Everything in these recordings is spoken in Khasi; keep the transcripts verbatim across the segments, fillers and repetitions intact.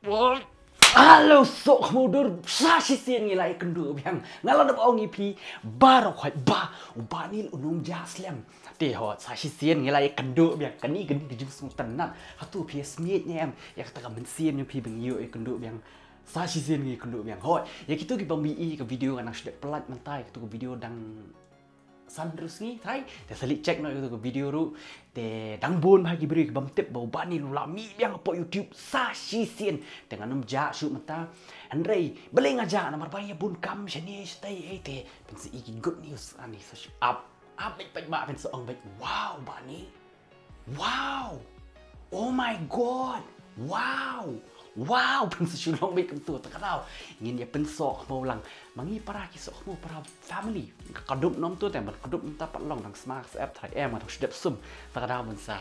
Hello, soh khmudor, sa shisien ngi la ïakynduh biang. Nga la dep ong ïa phi baroh khoit ba u Bah Nil u nongjah slem. Te hooid, sa shisien ngi la ïakynduh biang. Kane, kane ka jingsngewtynnat. Hato phi ïa smiej ne em ïa kata ka mynsiem jong phi ba ngi ïoh ïakynduh biang? Sa shisien ngi ïakynduh biang. Hooid, ïa kito ki bym ïohi ka video nga nang shu dep pyllait mynta, ïa kito ki video dang san hynriew sngi, trai. Te sa leit check noh ïa kito ki video ruh. Te dang bun bha ki briew ki bym tip ba u Bah Nil u la mih biang hapoh YouTube sa shisien. Te ngan ym jah shuh mynta. Hynrei balei nga jah, namar ba ïa bun kam shane shatei, ei, te phin sa ïohi ki good news. Ani sa shu ap ap beit, peit ba phin sa ong beit, wow, Bah Nil. Wow! Oh my God! Wow! Wow! Phin sa shu long beit kumto, te ka daw ngin ïa pynsoh khmiew lang. Ma ngi para ki soh khmiew, para family. Ka kdup nym to te, ban kdup mynta pat long dang sma ka sep, trai, em, dang shu dep sum. Te ka daw ban sa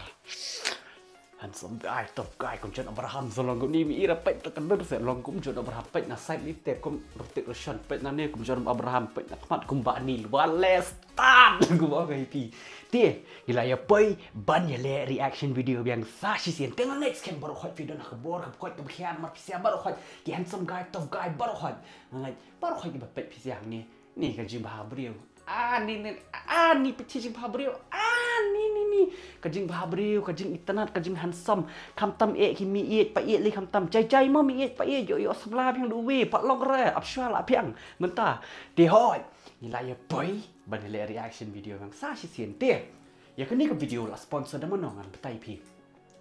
handsome guy, tough guy, kum John Abraham, sa long kumne. Mi ira peit, te ka dur sa long kum John Abraham, peit na side lip te kum Hrithik Roshan, peit na ne kum John Abraham, peit na khmat kum Bah Nil. Wales tan kum ba ka hippie. Te ngi la ïa poi ban ïa leh reaction video biang sa shisien. Te nga ngeit skhem baroh khoit phi don ha ka bor ka khoit ka bkhian, mar phi sa baroh khoit ki handsome guy, tough guy, baroh khoit. Nga ngeit baroh khoit ki ba peit phi sa hangne. Ni ka jingbha briew. Ah, ni, ni, ah, ni peit jingbha briew. Ah, ni, ni, ni. Ka jingbha briew, ka jingitynnat, ka jinghandsome. Khamtam eh ki mi ïeit, pa ïeit lei khamtam. Jai jai mo mi ïeit, pa ïeit, ïoh ïoh samla biang duh wei, pat long re, ap shuwa la biang. Mynta. Te hooid, ngi la ïa poi ban ïa leh reaction video biang sa shisien. Te ïa kane ka video la sponsor da mano, ngan batai phi.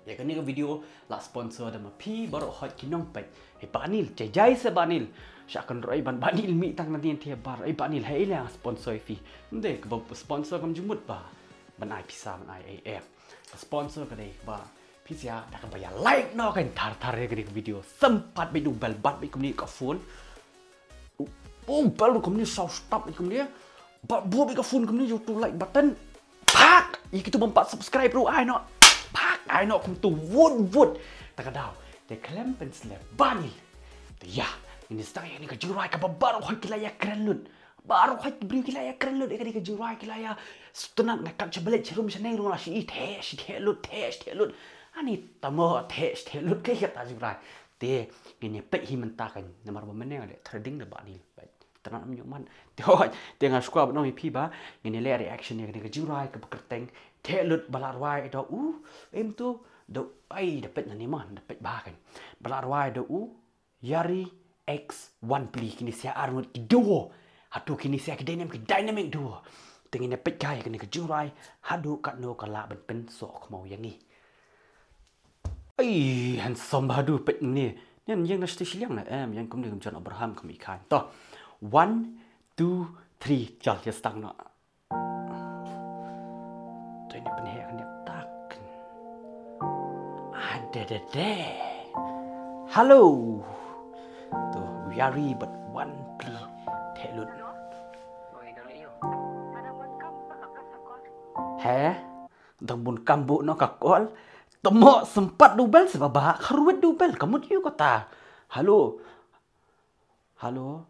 Ïa kane ka video la sponsor da ma phi baroh khoit ki nongpeit. Hei Bah Nil, jai jai sa Bah Nil. Sha kynroi ban Bah Nil mih tang na dien te bar. Ei Bah Nil, hei ïa sponsor ïa phi. Ym dei kaba sponsor kam jingmut ba ban ai pisa, ban ai ei ei. Ka sponsor ka dei ba phi sa da kaba ïa like noh kan thar thar ïa kane ka video. Sympat beit u bell, bat beit kumne ka phone. U, u bell ruh kumne, saw stop beit kumne. Ba buh beit ka phone kumne, ïa uto like button. Phak! Ïa kito bym pat subscribe ruh ai noh. Phak! Ai noh kumto, wut wut. Te ka daw te khlem pynslem Bah Nil. Te ïa, ngin ïa sdang ïa kane ka jingrwai kaba baroh khoit ki la ïa kren lut. Baroh khoit ki briew ki la ïa kren lut ïa kane ka jingrwai, ki la ïa sngewtynnat. Nga kat sha ba leit sha rum sha neng ruh nga la shu i theh shi theh lut, theh shi theh lut. Ani tang mo theh shi theh lut kaei kata jingrwai. Te ngin ïa peit hi mynta kan, namar ba mynne nga leh threading da Bah Nil. Te ngan ym ïoh man. Te hooid, te nga shu kwah ban ong ïa phi ba ngin ïa leh reaction ïa kane ka jingrwai kaba kyrteng Theh Lut, ba la rwai da u, em to, da, ai, da peit na ne man, da peit ba kan. Ba la rwai da u Yari X One Pli, kine sa ar ngut ki duo. Hato kine sa ki dynamic, ki dynamic duo. Te ngin ïa peit kai ïa kane ka jingrwai haduh katno ka lah ban pynsoh khmiew ïa ngi. Ai, handsome bha haduh, peit ne. Ngan ïeng na shatei shiliang na em, ïeng kumne kum John Abraham kum i khan. To. One, two, three, jal ïa sdang noh. To ine pynheh kan ïa tak. Ah, de de de. Hello. To, Yari bad One Pli. Theh Lut. He? Dang bun kam buh noh ka call. Te mo sympat da u bell, sa ba ba kharwit da u bell, ka mut ïa u kata. Hello. Hello.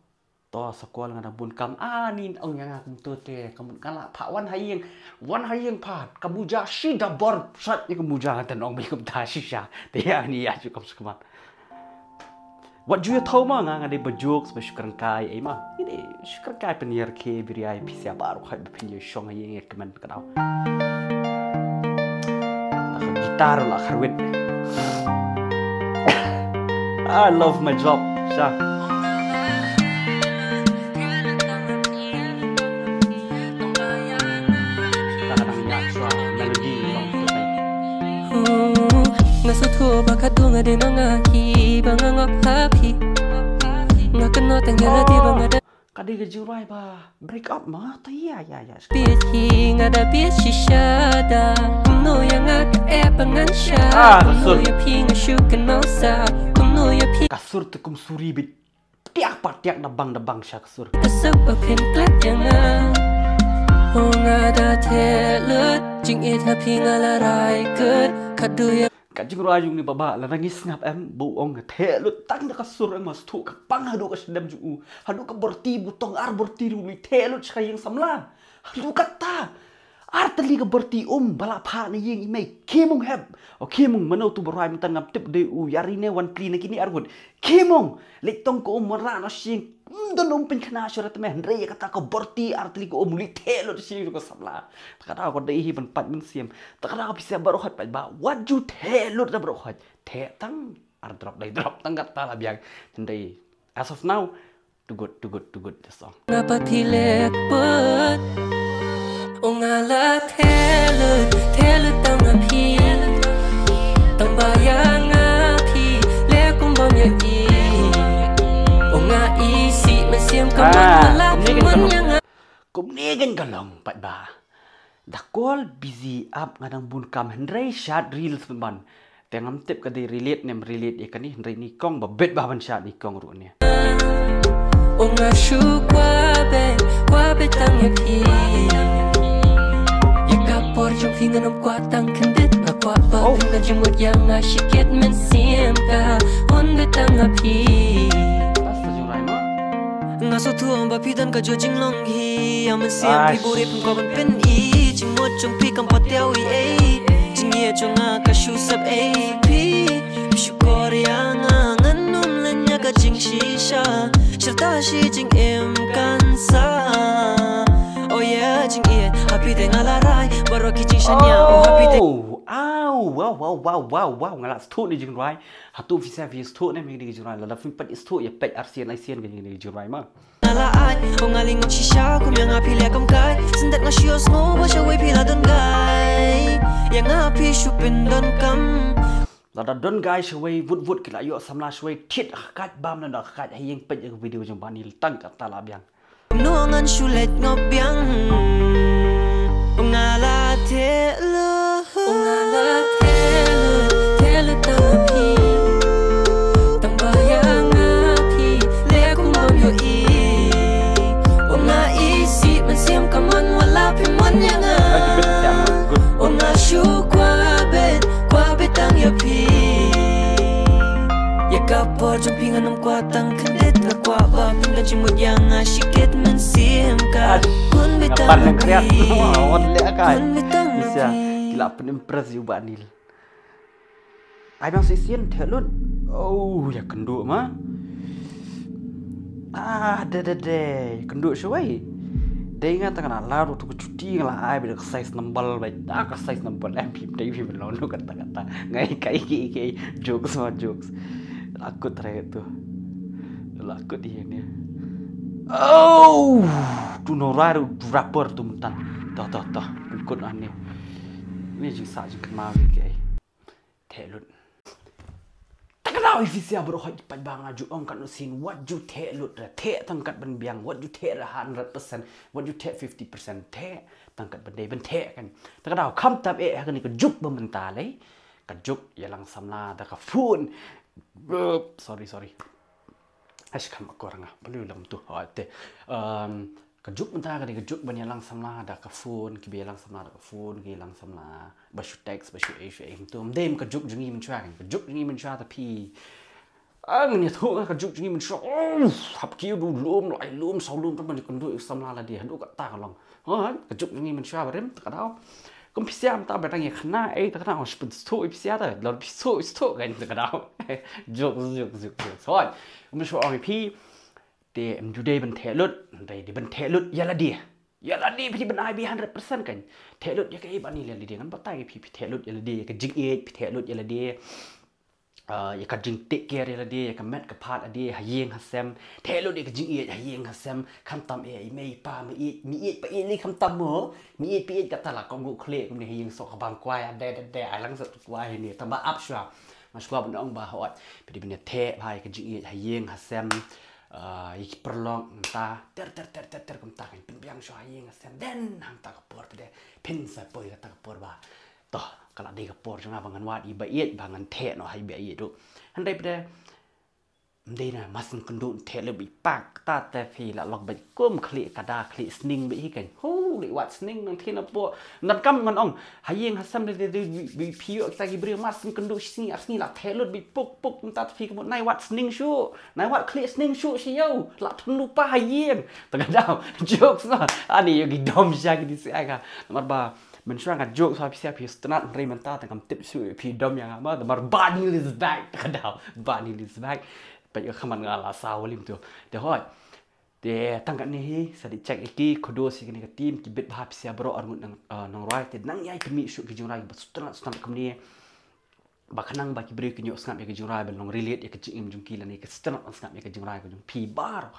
To sa call nga dang bun kam. Ah, ni ong ïa nga kumto te, ka mut nga la phah wan ha ïing. Wan ha ïing phah, ka muja shi da bor, shat ïa ka muja, nga tang ong beit kumta shisha. Te ïa ni ïa ju kam sukmat. Wat ju ïa thaw ma nga, nga dei ba jokes, ba shu kren kai ei ma. Ngi dei shu kren kai pynïar khe bri ai phi sa baroh khoit ba phin ïa shong ha ïing ïa kmen ka daw. Ta ka guitar la kharwit. I love my job. Sha. Ta ka dang ïa shuwa melody long tu kai. Nga sngewthuh ba ka dung ade ma nga hi ba nga ngop ha phi. Nga kynnoh tang ïa lade ba nga da. Ka dei ka jingrwai ba break up ma, ta ïa ïa ïa. Pit hi nga da pit shisha da. Kumno ïa nga ka eh ba ngan sha. Ah, kumno ïa phi nga shu kynmaw sa. Kumno ïa phi. Ka sur te kum suri bit. Tiak pa tiak da bang da bang sha ka sur. Ka suk ba phin klet ïa nga. Oh nga da theh lut, jingïeit ha phi nga la rai kut. Ka du ïa. Ka jingrwai jong ni baba la ngi sngap em, ba u ong theh lut tang da ka sur em, ma sngewthuh ka pang haduh ka snem jong u. Haduh ka borti butong ar borti ruh u theh lut sha ka ïing samla. Haduh kata. Artylli ka borti um ba la phah na ïing i mei. Khie mong hep. O khie mong, mano tu ba rwai mynta ngam tip, dei u Ïari ne Wan Pli na kine arngut. Khie mong. Leit tong ka um, wanrah noh shisien. Ym don um pynkhana shuh re te me, hynrei ïa kata ka borti artylli ka um, u leit theh lut shisien sha ka samla. Ta ka daw ka dei hi ban pait mynsiem. Ta ka daw pisa baroh hoi paidbah, wat ju theh lut re baroh hoi. Theh tang ar drop, dei drop tang kata la biang. Hynrei as of now, too good, too good, too good, the song. Nga pat phi leh put. O nga la theh lut, theh lut tang ha phi. Tang ba ïa nga phi leh kum bym ïohi. O nga isih mynsiem ka mon, ah, la kumne phi keiñ mon ka long. Ïa nga. Kumne keiñ ka long paidbah. Da call busy ap, nga dang bun kam, hynrei shad reels pynban. Te ngam tip ka dei relate ne ym relate ïa kane, hynrei nyngkong ba bit ba ban shad nyngkong ruh ne. O nga shu kwah beit, kwah beit tang ïa phi. Ïa ka por jong phi ngan ym kwah tang khyndiat, nga kwah ba, oh, phin don jingmut ïa nga shikit mynsiem, ka hun beit tang ha phi. Basta jingrai ma. Nga sngewthuh ba phi don ka jot jinglong hi, ïa mynsiem phi buhrieh, phin kwah ban pyni. Jingmut jong phi kam pat thaw ei ei. Jingïeit jong nga ka shu sep ei phi. Phi shu kor ïa nga, ngan ym len ïa ka jingshisha. Shirta shi jingim kan sah. Oh yeah, jingïeit ha phi te nga la rai. Baroh ki jingshaniah, oh, ha phi te. Oh, wow, wow, wow, wow, wow. Nga la sngewthuh ne jingrwai. Hato phi sa phi sngewthuh ne me kane ka jingrwai? Lada phim pat sngewthuh, ïa peit arsien laisien kane ka jingrwai ma. Nga la ai, o nga lyngngoh shisha, kum ïa nga phi leh kam kai. Syndet nga shu ïohsngew ba shawei phi la don guy. Ïa nga phi shu pyndonkam. Lada don guy shawei, vut vut ki la ïoh samla shawei, thied ha kait bam, lada ha kait ha ïing, peit ïa ka video jong Bah Neil tang kata la biang. Kumno ngan shu leit ngop biang. O nga la theh lut, o nga la theh lut, theh lut tang ha phi. Tang ba ïa nga phi leh kum bym ïohi. O nga isih mynsiem ka mon, wat la phi mon ïa nga. O nga shu kwah beit, kwah beit tang ïa phi. Ïa ka por jong phi ngan ym kwah tang khyndiat, nga kwah ba phin don jingmut ïa nga shikit mynsiem, ka hun beit tang ha phi. Hun beit tang ha phi. Ki la pynimpress ïa u Bah Neil. Ai biang shisien, theh lut. Oh, ïa kynduh ma. Ah, de de de. Kynduh shawei. Dei nga tang na la ruh tu ka chuti nga la ai beit da ka size number beit. Ah, ka size number em phim dei phim long no kata kata. Ngai kai ki ki jokes ma jokes. La kut re tu. La kut ïa ne. Oh, tu no ra ruh tu rapper tu mynta. Toh toh toh. Kut ane. Ni jingsa jingkynmaw ki. Theh lut. Ta ka daw ïa phi sha baroh hoi paidbah, nga ju ong katno sien, wat ju theh lut re, theh tang kat ban biang, wat ju theh re hundred percent, wat ju theh fifty percent, theh tang kat ban dei ban theh kan. Ta ka daw kham tam eh ha kane ka juk ba mynta lei. Ka juk ïalang samla da ka phone. Sorry, sorry. Ash, kam akor nga, balu lam tu. Ha, te. Um, ka juk mynta ka dei ka juk ban ïalang samla da ka phone, kiba ïalang samla da ka phone, ki ïalang samla ba shu text, ba shu ei, shu ei, tu. Ym dei ka juk jong ngi mynshuwa kan. Ka juk jong ngi mynshuwa ta phi. Ah, ngan ïathuh nga ka juk jong ngi mynshuwa. Oh, hap kiew du lum, lai lum, saw lum, ta ban ïakynduh ïa u samla lade. Haduh katta ka long. Ha, ka juk jong ngi mynshuwa barim, ta ka daw. Kum phi sha mynta ba dang ïa khana, eh, ta ka daw, shu pynsngewthuh ïa phi sha ta. Lada phi sngewthuh, sngewthuh kan, ta ka daw. Juk, juk, juk, juk. Hoi, kum shu ong ïa phi, te ym ju dei ban theh lut, dei, dei ban theh lut ïa lade. Ïa lade phi dei ban ai beit hundred percent kan. Theh lut ïa kaei Bah Neil ïa lade, ngan batai ïa phi, phi theh lut ïa lade, ïa ka jingïeit, phi theh lut ïa lade. Ah, ïa ka jing take care ïa lade, ïa ka met ka phad lade, ha ïing ha sem. Theh lut ïa ka jingïeit ha ïing ha sem, khamtam eh i mei i pa, meiïeit, meiïeit pa ïeit lei khamtam mo. Meiïeit pa ïeit kata la kohnguh khlieh kumne ha ïing, soh ka bam kwai, ade, ade, ade, ai lang soh tu kwai ne, tang ba ap shuwa. Nga shuwa ban ong ba hooid, phi dei ban ïa theh bha ïa ka jingïeit ha ïing ha sem. Ah, ïa ki paralok mynta, ter, ter, ter, ter, ter, kumta kan pynbiang shuwa ha ïing ha sem. Then hangta ka por te de, phin sa poi kata ka por ba Toh, ka la dei ka por jong nga ba ngan wad ïa i ba ïeit, ba ngan theh noh ha i ba ïeit ruh. Hynrei phi de, ym dei na, mar shu kynduh theh lut beit pak, ta te phi la lok beit kum khlieh kada khlieh sning beit hi kan. Hu, leit wad sning nang theh na poh. Ngan kam ngan ong, ha ïing ha sem de, de, de, beit phi ïoh kita ki briew mar shu kynduh shi sngi ar sngi la theh lut beit puk puk, mynta te phi ka mut nai wad sning shuh, nai wad khlieh sning shuh shi ïew, la thung lypa ha ïing. Ta ka daw, jokes noh. Ani ïoh ki dom sha ki di si ai ka. Namar ba Mynshuwa nga joke sa phi sha phi sngewtynnat, hynrei mynta te ngam tip shuh phi dom ïa nga ma, namar Banil is back. Ka dei Banil is back. Peit ka khmat nga la saw lim tu. Te hoi. Te tang katne hi sa dei check ïa ki, kudos ïa kane ka team, ki bit bha phi sha baroh arngut nang, uh, nongrwai. Te nang ïai pynmih shuh ki jingrwai ba sngewtynnat sngewtynnat kumne. Ba khnang ba ki briew kin ïoh sngap ïa ka jingrwai, ban long relate ïa ka jingim jong ki lane ka sngap sngap ïa ka jingrwai ka jong phi baroh.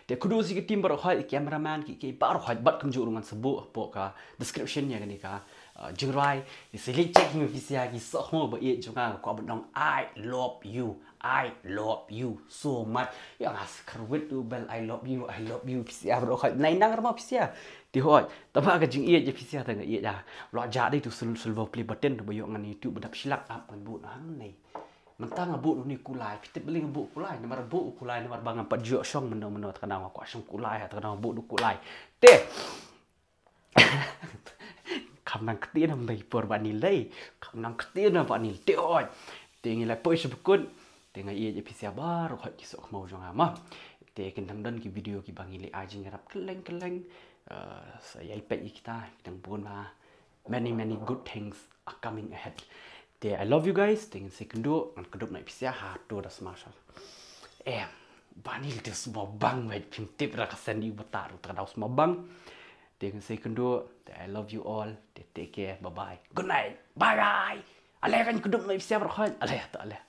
Te kudos ïa ka team baroh, ïa ka cameraman, ki, ki baroh, bad kumjuh ruh ngan sa buh hapoh ka description ïa kane ka, uh, jingrwai. Te sa leit check ïa phi sha ki sohmo ba ïeit jong nga, ka kwah ban ong I love you, I love you so much. Ïa nga sa kyrwit tu bel I love you, I love you phi sha baroh. Nai nang rama phi sha. Te hoi, tangba ka jingïeit ïa phi sha te nga ïeit ïa. Lok ja dei tu sil-, silver play button tu ba ïoh ngan YouTube ba dap shilak ap ngan buh na hangne. Mynta nga buh duni kulai, phi tip balei nga buh kulai, namar buh kulai, namar ba ngam pat ju ïoh shong mynno mynno, te ka daw nga kwah shong kulai, te ka daw nga buh du kulai. Te. Kam nang ktien na mynta ki por Banil dei. Kam nang ktien na Banil te hoi. Te ngi la poi sha bakut. Te nga ïeit ïa phi sha baroh ki sohmo jong nga ma. Te kin dang don ki video kiba ngi leh ai jingïarap kylleng kylleng. Uh, sa ïai peit ïa kita, ki dang bun ma. Many, many good things are coming ahead. Te I love you guys, te ngin sa ïakynduh, ngan kdup noh ïa phi sha ha to da sma sha. Em, Banil te sma bang wei, phim tip ra ka seni ba ta ru ta daw sma bang. Te ngin sa ïakynduh, te I love you all, te take care, bye bye. Good night, bye bye. Ale kan kdup noh ïa phi sha baroh, ale ta ale.